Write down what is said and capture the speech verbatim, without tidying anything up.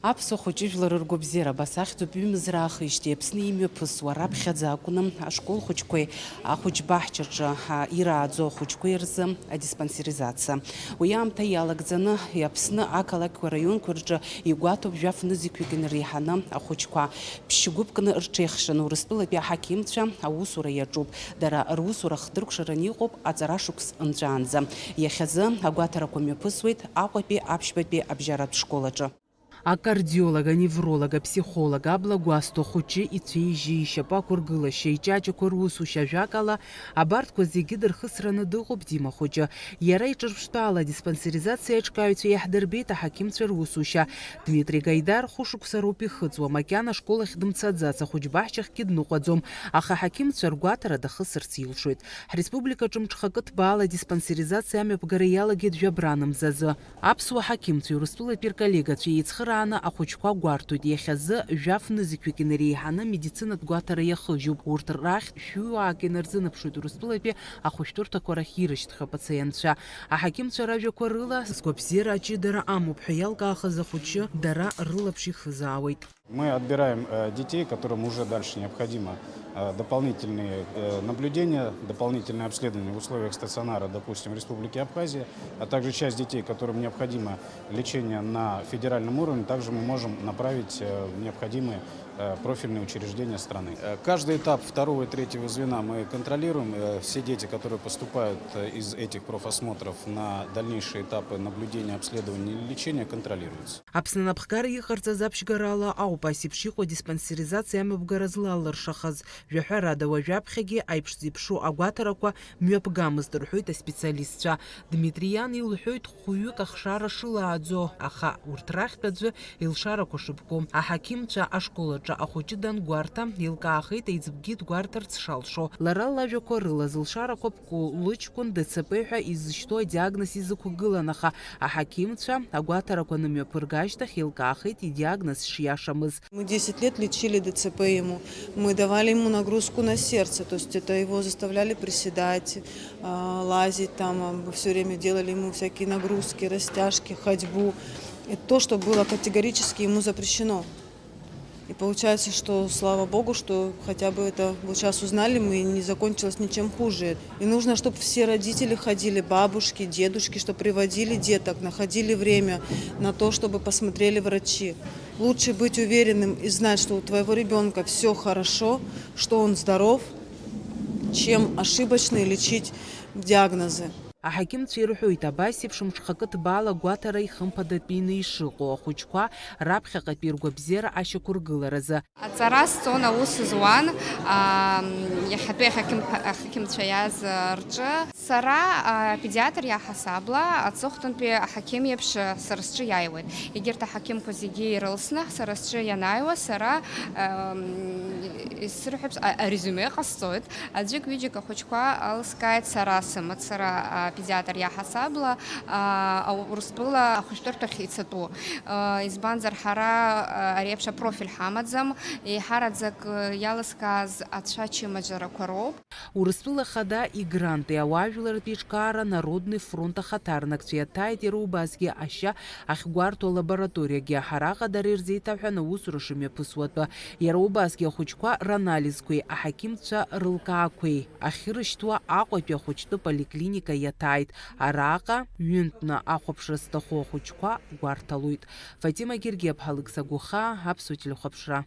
Аԥсуа хәыҷы жәлар ргәабзиара абас ахьӡуп ҩымз раахижьҭеи Аԥсны имҩаԥысуа, раԥхьаӡа акәны ашкол хәыҷқәеи ахәыҷбаҳчаҿы, а, ирааӡо ахәыҷқәеи рзы адиспансеризациа. Уи аамҭа иалагӡаны Аԥсны ақалақьқәа, раионқәа рҿы игәаҭоуп жәаф нызқьҩык инареиҳаны ахәыҷқәа. Ԥшьгәыԥкны рҽеихшаны Урыстәылатәи аҳақьымцәа аусура иаҿуп. Дара русура хдыркәшараны иҟоуп аҵара шықәс нҵәаанӡа. Иахьазы агәаҭарақәа мҩаԥысуеит Аҟәатәи аԥшьбатәи абжьаратә школ аҿы. Акардиолог, аневролог, апсихолог, абла гәасҭо, ахәыҷы ицәеижьы, ишьапы ақәыргылашьа, иҷаҷақәа русушьа, ажәакала, абарҭқәа зегьы дырхысраны дыҟоуп Дима хәыҷы. Иара иҿырԥштәы ала адиспансеризациа аиҿкааҩцәа иаҳдырбеит аҳақьымцәа русушьа. Дмитри Гаидар хәышықәса роуп ихыҵуа, макьана ашкол ахь дымцаӡац, ахәыҷбаҳчахьгьы дныҟәаӡом, аха аҳақьымцәа ргәаҭара дахысырц илшоит. Ҳреспубликаҿы мҽхакы ҭбаала адиспансеризациа амҩаԥгара иалагеит жәабранамзазы. Аԥсуа ҳақьымцәеи Урыстәылатәи рколлегацәеи еицхырааны ахәыҷқәа гәарҭоит, иахьазы жәаф нызқьҩык инареиҳаны медицинатә гәаҭара иахыжьуп. Урҭ рахь шәҩыуаак инарзынаԥшуеит Урыстәылатәи ахәышәтәырҭақәа рахь ирышьҭхьоу апациентцәа. Аҳақьымцәа ражәақәа рыла, згәабзиара аҷыдара амоуп ҳәа иалкаахаз ахәыҷы дара рылаԥш ихызаауеит. Мы отбираем, э, детей, которым уже дальше необходимо, э, дополнительные, э, наблюдения, дополнительное обследование в условиях стационара, допустим, Республики Абхазия, а также часть детей, которым необходимо лечение на федеральном уровне, также мы можем направить, э, в необходимые, э, профильные учреждения страны. Э, каждый этап второго и третьего звена мы контролируем. Э, все дети, которые поступают, э, из этих профосмотров на дальнейшие этапы наблюдения, обследования или лечения, контролируются. Аԥсны анапхгара иҟарҵаз аԥшьгарала ауп ас еиԥш иҟоу адиспансеризациа амҩаԥгара злалыршахаз. Жәаҳәарада, уажәаԥхьагьы аиԥш зеиԥшу агәаҭарақәа мҩаԥгамызт, рҳәоит аспециалистцәа. Дмитриан илҳәоит хәҩык ахшара шылааӡо, аха урҭ рахьтә аӡәы илшарақәа шыԥку. Аҳақьымцәа ашкол аҿы ахәыҷы дангәарҭа, илкаахеит аиҵбгьы дгәарҭарц шалшо. Лара лажәақәа рыла, зылшарақәа ԥку лыҷкәын Д Ц П ҳәа изышьҭоу адиагноз изықәгылан, аха аҳақьымцәа агәаҭарақәа нымҩаԥырга ашьҭахь еилкаахеит идиагноз шиашамыз. Мы десять лет лечили Д Ц П ему. Мы давали ему нагрузку на сердце, то есть это его заставляли приседать, а, лазить там, а, мы всё время делали ему всякие нагрузки, растяжки, ходьбу. Это то, что было категорически ему запрещено. И получается, что слава богу, что хотя бы это вот сейчас узнали мы, и не закончилось ничем хуже. И нужно, чтоб все родители ходили, бабушки, дедушки, чтоб приводили деток, находили время на то, чтобы посмотрели врачи. Лучше быть уверенным и знать, что у твоего ребёнка всё хорошо, что он здоров, чем ошибочно лечить диагнозы. Аҳақьымцәа ирҳәоит, абас еиԥш мҽхакы ҭбаала агәаҭара ихымԥадатәины ишыҟоу, ахәыҷқәа раԥхьаҟатәи ргәабзиара ашьақәыргыларазы. Аҵара сҵон, аус зуан, аа, иахьатәи аҳақьым-, аҳақьымцәа иааз рҿы. Сара, аа, педиатр иаҳасабла аҵыхәтәантәи аҳақьым иеиԥш, сара сҿы иааиуеит. Егьырҭ аҳақьымқәа зегьы ирылсны сара сҿы ианааиуа, сара, аа, исырҳәап, а-, арезиуме ҟасҵоит. Аӡәык-ҩыџьак ахәыҷқәа алыскааит сара сымацара, а, педиатр иаҳасабла, а, Урыстәыла ахәышәтәырҭахь ицатәу. А, избанзар, ҳара, а, ари еиԥш апрофиль ҳамаӡам, еиҳараӡак, а, иалыскааз ацәа чымазарақәа роуп. Урыстәыла Ахада игранти ауаажәларратә еиҿкаара Народный фронт ахаҭарнакцәа иаҭааит иара убасгьы ашьа ахьгәарҭо алабораториагьы. Араҟа дара ирзеиҭаҳәан аусура шымҩаԥысуа атәы. Иара убасгьы ахәыҷқәа ранализқәеи аҳақьымцәа рылкаақәеи ахьырышьҭуа Аҟәатәи ахәыҷтәы поликлиника иаҭааит. Араҟа ҩынтәны ахәаԥшра зҭаху ахәыҷқәа гәарҭалоит. Фатима Гергиаԥҳа, Алықьса Гәыхаа, Аԥсуа телехәаԥшра.